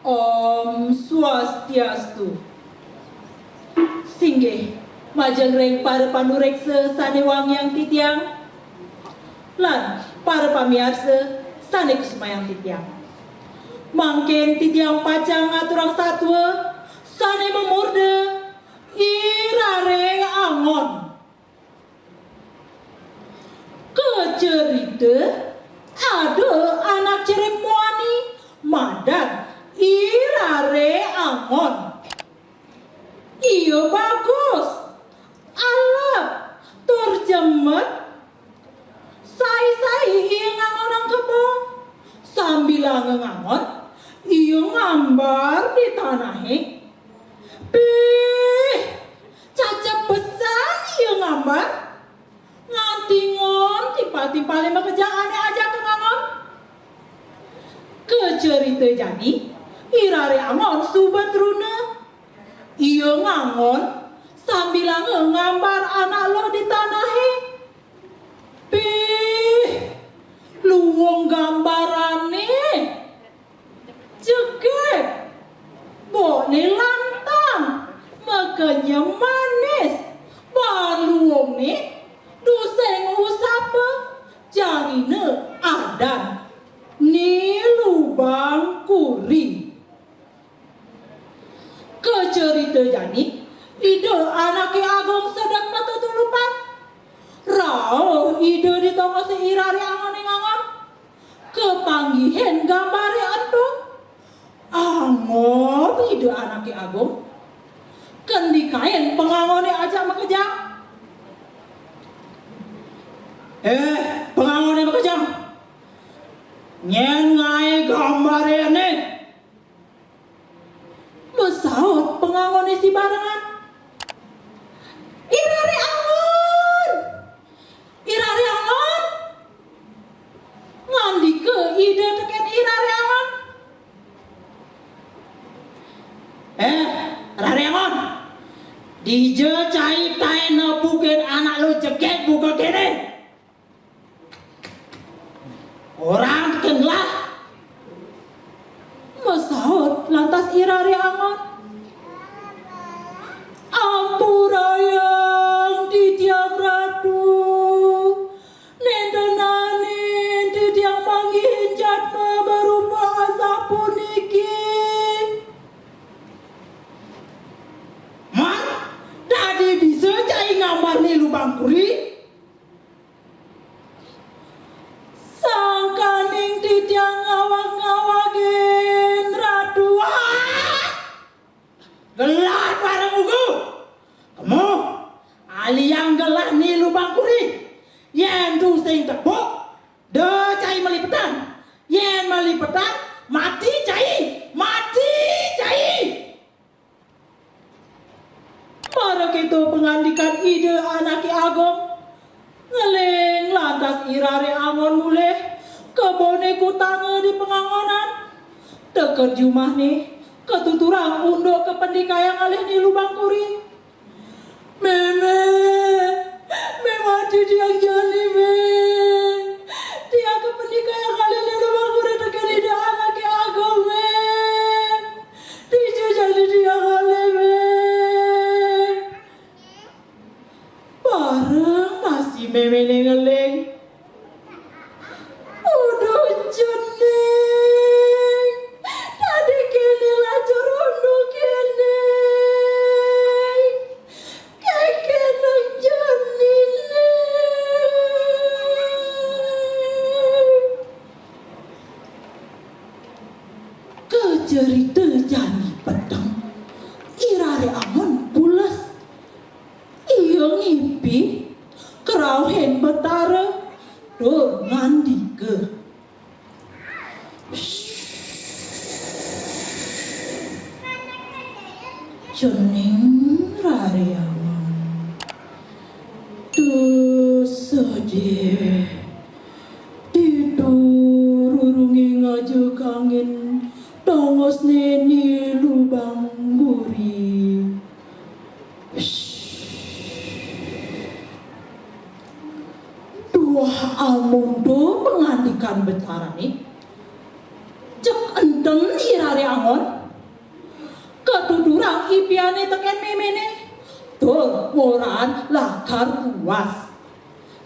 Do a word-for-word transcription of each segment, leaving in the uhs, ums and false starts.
Om Swastiastu. Singgih, majeng ring para panureksa sane wangiang titiang, lan para pamiarsa sane kusumayang titiang. Mangkin titiang pacang ngaturang satua sane mamurda I Rare Angon. Kacerita, ada anak cerik muani madan I Rare Angon. Ia bagus, alap, tur jemet. Sai-sai ia ngangonang kebo. Sambilanga ngangon, ia ngambar di tanahe. Pih, cacep besan ia ngambar. Nganti ngon timpal-timpale makejang ane ajaka ngangon. Kacerita jani, I Rare Angon suba truna. Ia ngangon sambilanga ngambar anak luh di tanahe. Pih, luung gambarane jegeg, bokne lantang, makenyem manis, baan luungne tusing usapa, janina adan Ni Lubang Kuri. Kacerita jani, Ida Anake Agung sedek matetulupan. Rauh Ida di tongose I Rare Angone ngangon. Kapanggihin gambare ento. Angob Ida Anake Agung. Kendikain pangangone ajak makejang. Eh, pangangone makejang. Nyen ngae gambare ene. Masaut pangangone sibarengan. I Rare Angon! I Rare Angon! Ngandika Ida teken I Rare Angon. Eh, Rare Angon! Dija cai taen nepukin anak lu jegeg buka kene? Orang teken lah. Masaut lantas I Rare Angon. Ampurayang titiang Ratu, nentenanin titiang manggihin jadma marupa asapuniki. Man, dadi bisa cai ngambar Ni Lubang Kuri? Sangkaning titiang ngawag-ngawagin Ratu. Ah! Gelah bareng uga. Kemu, aliang gelah Ni Lubang Kuri. Yen tusing tepuk, da cai malipetan. Yen malipetan, mati cai, mati cai. Mara keto pangandikan Ida Anake Agung, ngeling lantas I Rare Angon mulih, kebone kutanga di pangangonan. Teked jumahne, katuturang unduk kapendikayang ngalih Ni Lubang Kuri. Meme, meme mati tiang jani, me. Tiang kapendikayang ngalih Ni Lubang Kuri teken Ida Anake Agung, me. Dija jani tiang ngalih, me. Bareng masih memene ngeling. Aduh, cening. Tadi kene lacur unduk kene. Kekeneng cening. Kacerita jani peteng, I Rare Angon pules. Ia ngipi, karauhin Betara, tur ngandika. Cening Rare Angon. Tuh sedih. Ditu rurunge ngaja kangin tongosne Ni Lubang Kuri. Duh, amonto pangandikan Betarane. Cek enten I Rare Angon. Katuturang ipiané tekén méméné, tur morahan lakar puas.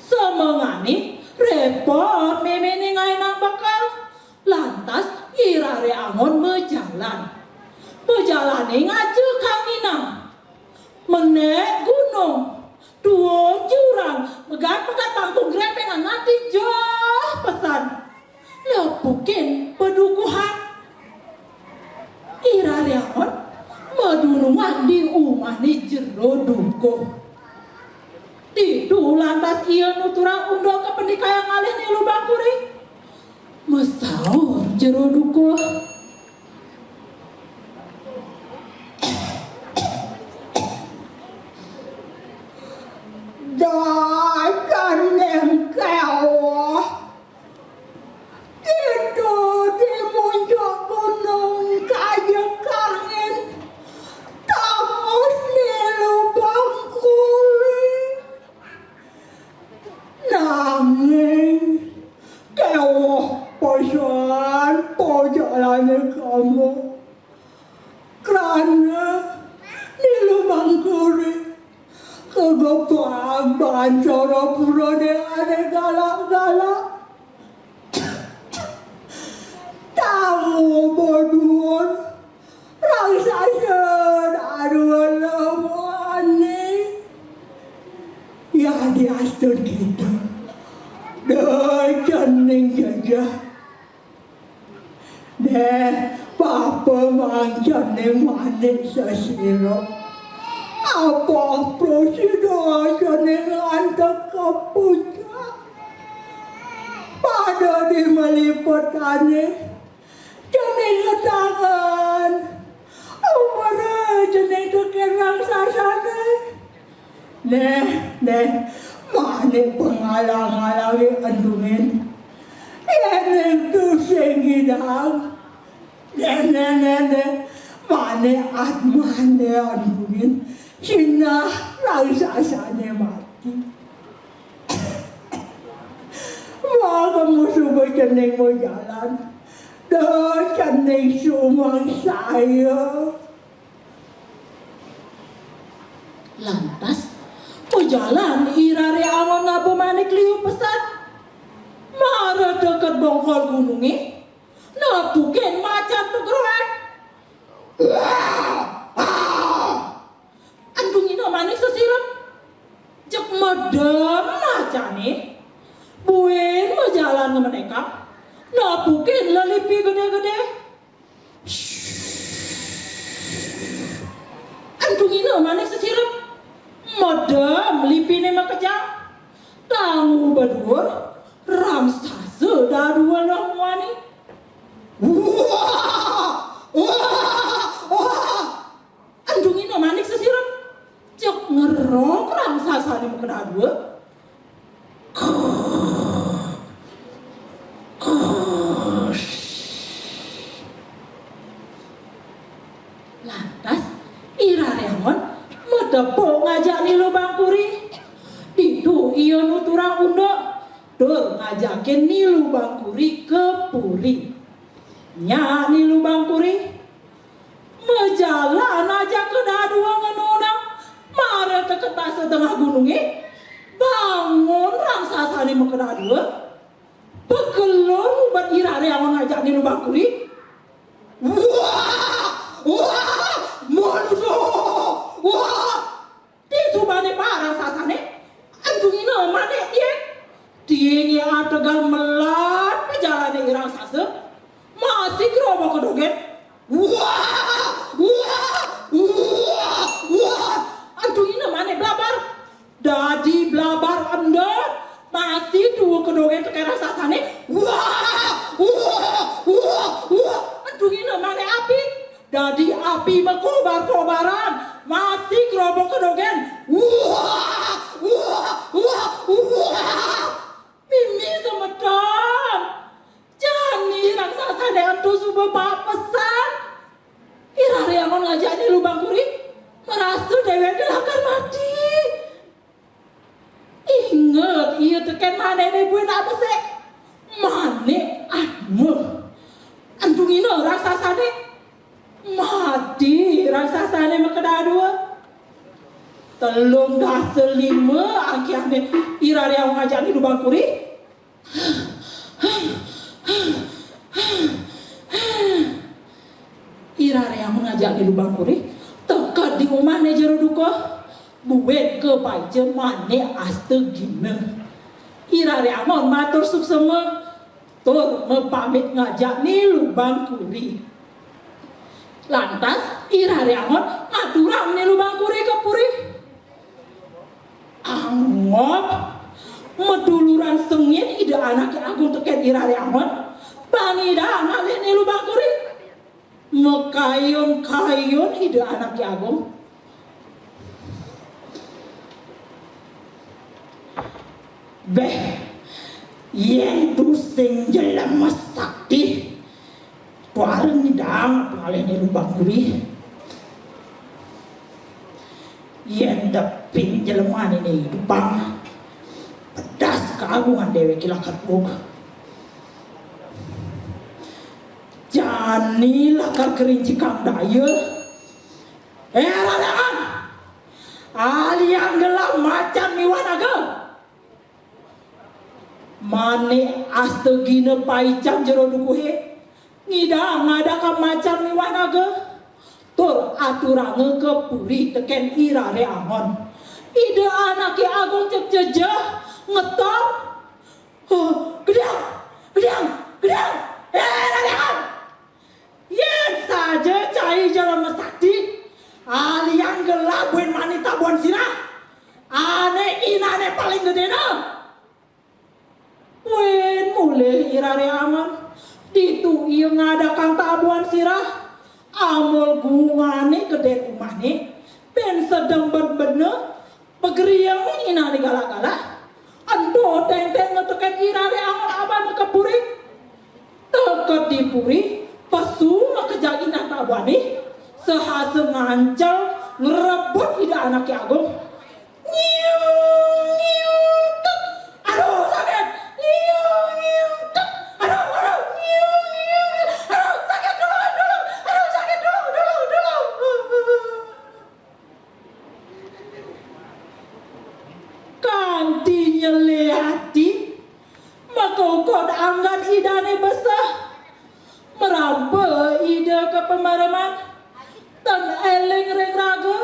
Semengani répot méméné ngaénang bekel, lantas I Raré Angon majalan. Majalané ngajak kanginan. Menék gunung, turun jurang, megat-megat bangkung grépéngan nganti joh pesan. Nepukin bedukuhan. I Raré Angon madunungan di umahné jero dukuh. Ditu lantas ia nuturang unduk ka pendikayang ngalih Ni Lubang Kuring. Masaur jero dukuh. Dacan yang kéweh. Ditu di muncuk gunung kajeng kangin. Tamus Ni Lubang Kuring. Nanging kéweh pesan pajalané kama. Krana Ni Lubang Kuring kagebag baan sora purané ané galak-galak. Tamu baduur raksasa dadua lemuané. Yadiastun kéto, da cening jejeh. Déh, papa mangkin cening manik sesira. Apa prasida cening antek ka puncak? Pada di malipetané, cening ngetangan. Umuré cening tekén raksasané. Néh, néh, manik pangalang-alangé entungin. Yén tusing ngidang. Néh, néh, néh, néh, manik atmané entungin. Sinah raksasané mati. Maka musuh cening majalan. Da cening sumangsaya. Lantas, majalan I Raré Angon ngaba manik liu pesan. Mara deket bongkol gunungé, nepukin macan pagroék. Entungina manik sesirep. Jeg medem macané, buin majalan ngamenékang, nepukin lelipi gedé-gedé. Entungina manik sesirep. Medem lipiné makejang. Tangu baduur, raksasa dadua lemuané. Wah! Wah! Wah! Entungina manik sesirep. Jeg ngerok raksasané makadadua. Lantas, I Raré Angon matepuk ngajak Ni Lubang Kuring. Ditu ia nuturang unduk, tur ngajakin Ni Lubang Kuring ka puri. Nyak Ni Lubang Kuring, majalan ajaka dadua ngenunang, mara teka tasa tengah gunungé, bangun raksasané makadadua, pagelung ngubat I Raré Angon ngajak Ni Lubang Kuring. Wah! Wah! Manusa! Wah! Disubané pa raksasané, entungina manik tiing. Tiingé ategal melat pajalané I Raksasa, masih groboka dogén. Wah! Wah! Wah! Wah! Entungina manik blabar. Dadi blabar endut, masih duka dogén tekén raksasané. Wah! Wah! Wah! Wah! Entungina manik api. Dadi api makobar-kobaran, masih groboka dogén. Wah! Wah! Wah! Wah! Mimi semeton. Jani raksasané ento suba papesan. I Raré Angon ngajak Ni Lubang Kuring, marasa déwékné lakar mati. Inget, ia tekén manikné buin abesik. Manik atma. Entungina raksasané mati. Telung dasa lima akéhané I Raré Angon ngajak Ni Lubang Kuri. I Raré Angon ngajak Ni Lubang Kuri teked di umahné Jero Dukuh, buin kapaica Manik Astagina. I Raré Angon matur suksema tur mapamit ngajak Ni Lubang Kuri. Lantas I Raré Angon ngaturang Ni Lubang Kuri ka puri. Angob, maduluran sengit Ida Anaké Agung tekén I Raré Angon, pang Ida ngalih Ni Lubang Kuri. Makayun-kayun Ida Anaké Agung. Béh, yén tusing jelema sakti, tuara ngidang pangalih Ni Lubang Kuri. Yén da pin jelemané né idupang, pedas kaagungan déwéké lakar pelug. Jani lakar karincikang daya. Éh, Raré Angon! Alihang gelah macan miwah naga. Manik Astagina paican Jero Dukuhé ngidang ngadakang macan miwah naga, tur aturanga ka puri tekén I Raré Angon. Ida Anaké Agung jeg jejeh ngetok. Huh, gediang, gediang, gediang. Éh, Raré Angon! Yén saja cai jelema sakti, alihang gelah buin mani tabuan sirah. Ané inané paling gedéna. Buin mulih I Raré Angon. Ditu ia ngadakang tabuan sirah. Amul gungané gedén umahné, buin sedeng ben-bena, pagriang inané galak-galak. Ento téngténg ngetekén I Raré Angon abana ka puri. Teked di puri, pesu makejang inah tabuané, sahasa ngancel ngrebut Ida Anaké Agung. Ngiung, ngiung, tek. Aduh, sakit. Ngiung, ngiung, tek. Aduh, aduh, ngiung, ngiung, ngiung. Aduh, sakit, dulu, dulu. Aduh, sakit, dulu, dulu, dulu. Kanti nyelé ati, makaukud anggan idané beseh, marampa ida ka pamareman, tan éling ring raga,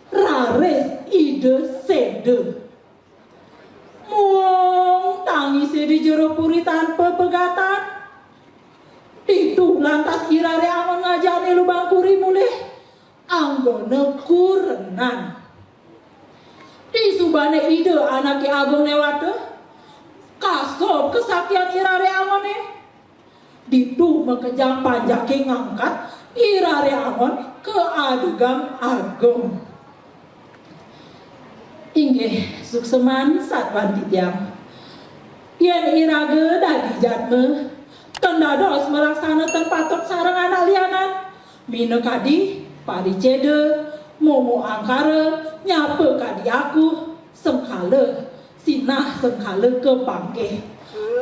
raris ida séda. Muang tangisé di jero puri tanpa pegatan. Ditu lantas I Raré Angon ngajak Ni Lubang Kuri mulih anggona kurenan. Disubané Ida Anaké Agung néwata, kasub kasaktian I Raré Angoné. Ditu makejang panjaké ngangkat I Raré Angon ka adegang agung. Inggih, sukseman satuan titiang. Yén iraga dadi jadma, tan dados malaksana tan patut sareng anak lianan, minakadi paricéda, momo angkara, nyapa kadi akuh, sengkala sinah sengkala kapanggih.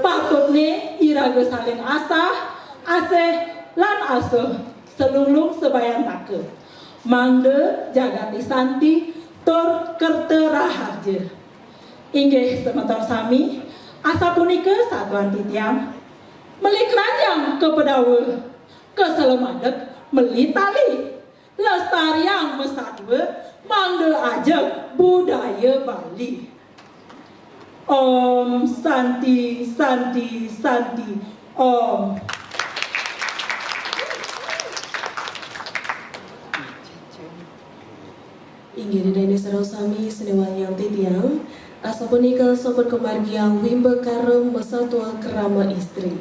Patutné iraga saling asah, asih, lan asuh, salunglung sabayantaka. Mangda jagaté santi tur kerta raharja. Inggih semeton sami, asapunika satuan titiang. Meli keranjang ka pedawa, ka sela madeg meli tali. Lestariang masatua, mangda ajeg budaya Bali. Om Santi, Santi, Santi, Om. Inggih Ida dané sareng sami, sane wangiang titiang. Asapunika sampun kamargiang wimbakara masatua krama istri.